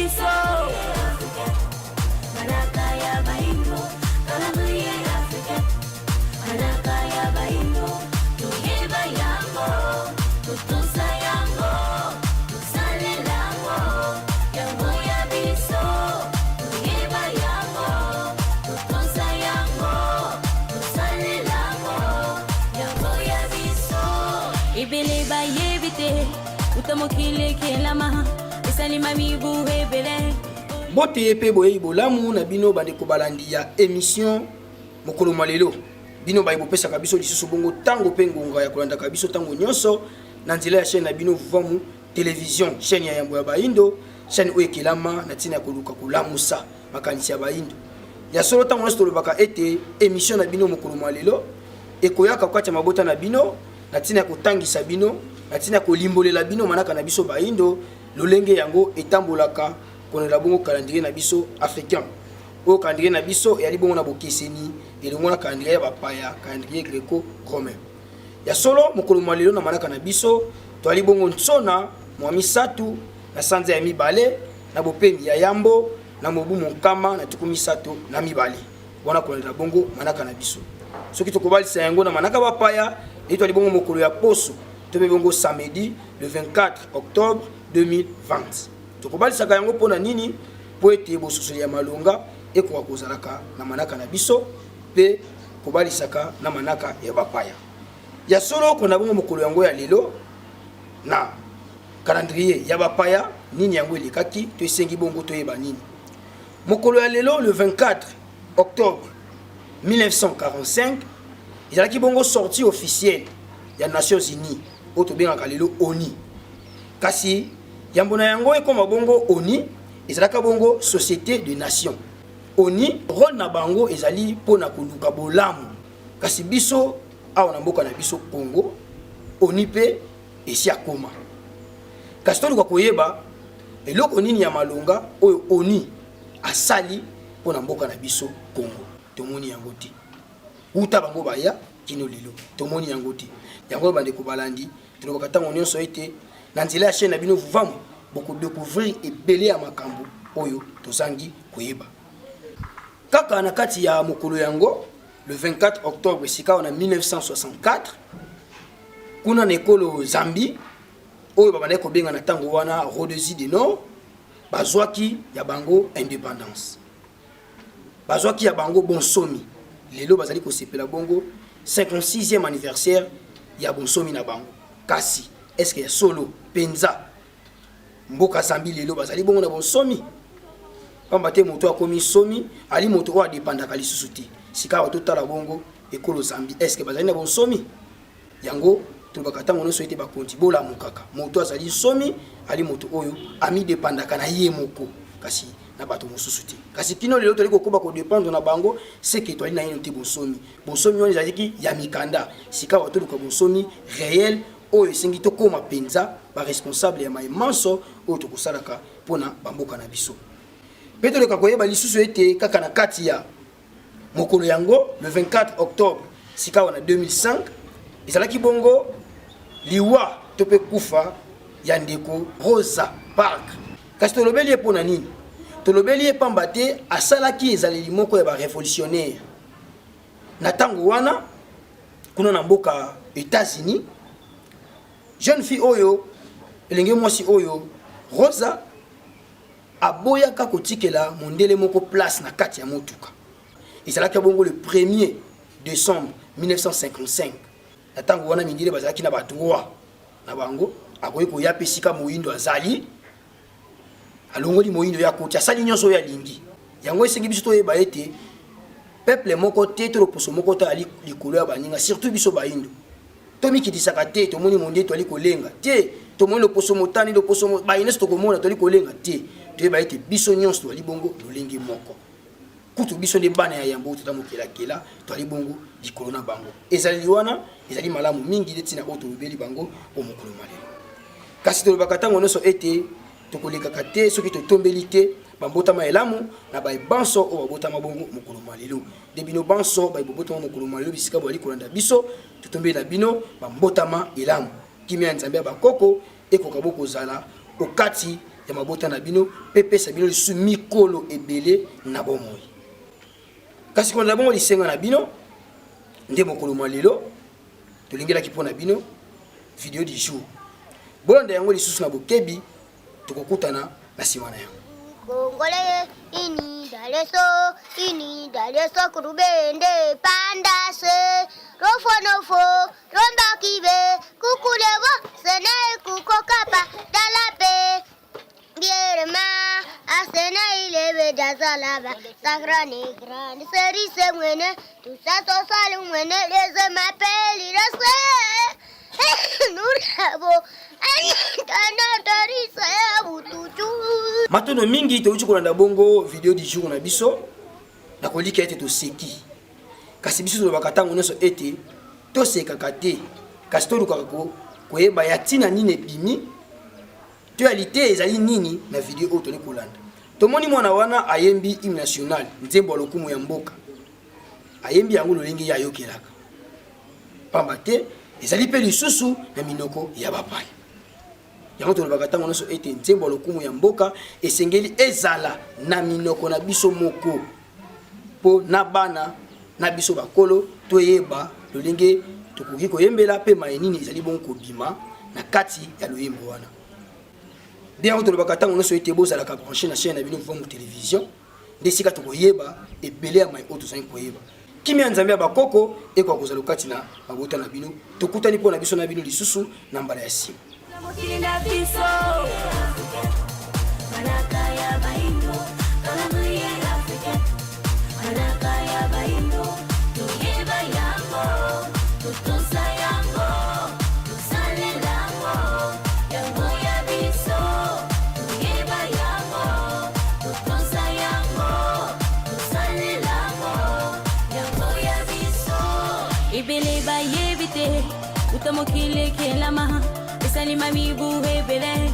biso. Manaka ya baindo, calendrier africain. Manaka ya baindo, toyeba yango, totosa yango, tosalela yango, yango ya biso. Toyeba yango, totosa yango, tosalela yango, yango ya biso. Ebele bayebi te, uta mokili ekelama, esalema mibu ebele. Mbote mpe boyei bolamu na bino bandeko balandi ya emission mokolo mwa lelo. Bino baye bopesaka biso lisusu bongo ntango mpe ngonga ya kolandaka biso ntango nyonso na nzela ya chaîne na bino Vuvamu Television, chaîne ya yambo ya bayindo, chaîne oyo ekelama na ntina ya koluka kolamusa makanisi ya bayindo. Ya solo, ntango nyonso tolobaka ete emission na bino mokolo mwa lelo ekoyaka kati ya mabota na bino na ntina ya kotangisa bino, na ntina ya kolimbolela bino manaka na biso bayindo, lolenge yango etambolaka konela bongo calendrier na biso africain. Oyo calendrier na biso eyali bongo na bokeseni elongo na calendrier ya bapaya, calendrier greco-romain. Ya solo, mokolo mwa lelo na manaka na biso toali bongo nsona mwa misato na sanza ya mibale na bopemi ya yambo na mobu 132, wana kolandela bongo manaka na biso. Soki tokobalisa yango na manaka bapaya, eye toali bongo mokolo ya poso to mpe bongo samedi le 24 octobre 2020. Tokobalisaka yango mpo na nini? Mpo ete bososoli ya malonga ekoka kozalaka na manaka na biso mpe kobalisaka na manaka ya bapaya. Ya solo, kona bongo mokolo yango ya lelo na calendrier ya bapaya, nini yango elekaki to esengi bongo toyeba nini mokolo ya lelo le 24 octobre 1945? Ezalaki bongo sortie officielle ya Nations Unies, oyo tobengaka lelo ONU. Kasi yambo na yango ekoma bongo ONU, ezalaka bongo Société de Nations. ONU, rôle na bango ezali mpona koluka bolamu. Kasi biso awa na mboka na biso Congo, ONU mpe esi akoma. Kasi toluka koyeba eloko nini ya malonga oyo ONU asali mpona mboka na biso Congo. Tomoni yango te. Uta bango baya kino lelo, tomoni yango te. Yango oyo, bandeko balandi, tolobaka ntango nyonso ete na nzela ya chaîne na bino Vuvamu, bokodécouvrir ebele ya makambo oyo tozangi koyeba. Kaka na kati ya mokolo yango, le 24 octobre, sika na 1964, kuna na ekolo Zambie, oyo babandaki kobenga na ntango wana Rhodésie du Nord, bazwaki ya bango indépendance, bazwaki ya bango bonsomi. Lelo bazali kosepela bongo 56e anniversaire ya bonsomi na bango. Kasi est-ce ya solo mpenza mboka Zambie lelo bazali bongo na bonsomi? Pamba te moto akomi somi ali moto oyo adépendaka lisusu te. Sika awa totala bongo ekolo Zambie, est-ce bazali na bonsomi? Yango tolobaka ntango nyonso ete bakonzi bolamukaka. Moto azali nsomi ali moto oyo amidépendaka na ye moko, kasi na bato mosusu te. Kasi kino lelo toli kokoba kodépendre na bango, seke toali na yeno te bonsomi. Bonsomi wana ezalaki ya mikanda. Sika awa toluka bonsomi réel oyo esengi tokóma mpenza baresponsable ya maye manso oyo tokosalaka mpona bamboka na biso. Mpe toleka koyeba lisusu ete kaka na kati ya mokolo yango, le 24 octobre, sika awa na 2005, ezalaki bongo liwa to mpe kufa ya ndeko Rosa Park. Kasi tolobeli ye mpo na nini? Tolobeli ye pamba te asalaki ezaleli moko ya barévolutionnaire na ntango wana kuna na mboka États-Unis. Jeune fille oyo, elenge mwasi oyo Rosa, aboyaka kotikela mondele moko place na kati ya motuka. Ezalaki bongo le 1er décembre 1955. Na ntango wana mindele bazalaki na badroit na bango, akoki koya mpe esika moyindo azali, alongoli moyindo ya koti, asali nyonso oyo alingi. Yango esengi biso toyeba ete peuple moko te to loposo moko te ali likolo ya baninga, surtout biso bayindo. Tomikitisaka te. Tomoni mondele, toali kolenga te. Tomoni loposo motani, loposo bayi nyonso tokomona, toali kolenga te. Toyeba ete biso nyonso toali bongo lolenge moko. Kutu biso nde bana ya yambo tata mokelakela, toali bongo likolo na bango. Ezaleli wana ezali malamu mingi nde ntina oyo tolobeli bango o mokolo malelo. Kasi tolobaka ntango nyonso ete tokolekaka te soki totombeli te bambotama elamu na baye banso oyo babotama bongo mokolo malelo. Nde bino banso baye bobotama mokolo malelo, bisika boyali kolanda biso, totombeli na bino bambotama elamu. Kimia ya Nzambe ya bakoko ekoka bokozala okati ya mabota na bino mpe epesa bino lisusu mikolo ebele na bomoi. Kasi kolanda bongo lisenga na bino nde mokolo mwa lelo tolingelaki mpo na bino video du jour. Bolanda yango lisusu na bokebi, tokokutana na nsima na yango. Congolais ini daleso ini daleso kurubende pandase rofonofo rombakibe kukulebo sene kukokapa dalape bierema asene ilebe dazalaba sacra negra serise mwene tusasosali mwene leze mapeli rase nurabo Matondo mingi touti kolanda bongo video du jour na biso na kolika ete toseki kasi biso tolobaka ntango nyonso ete tosekaka te kasi tolukaka koyeba ya ntina nini ebimi to ya liteya ezali nini na video oyo toli kolanda. Tomoni mwana wana ayembi hymne national, nzembo ya lokumu ya mboka. Ayembi yango lolenge ye ayokelaka, pamba te ezali mpe lisusu na minoko ya bapaya. Yango tolobaka ntango nyonso ete nzembo ya lokumu ya mboka esengeli ezala na minoko na biso moko, mpo na bana na biso bakolo toyeba lolenge tokoki koyembela mpe maye nini ezali bongo kobima na kati ya loyembo wana. Nde yango tolobaka ntango nyonso ete bozalaka branche na chaîne na bino Mvongo Television, nde esika tokoyeba ebele ya mai oyo tozali koyeba. Kimia ya Nzambe ya bakoko ekoka kozala kati na mabota na bino. Tokutani mpo na biso na bino lisusu na mbala ya nsima. Mokili na biso manaka ya baindo calendrier africain manaka ya baindo toyeba yango totosa yango tosalela yango yango ya biso toyeba yango totosa yango tosalela yango yango ya biso ebele bayebi te uta mokili ekelama esalima mibu ebele.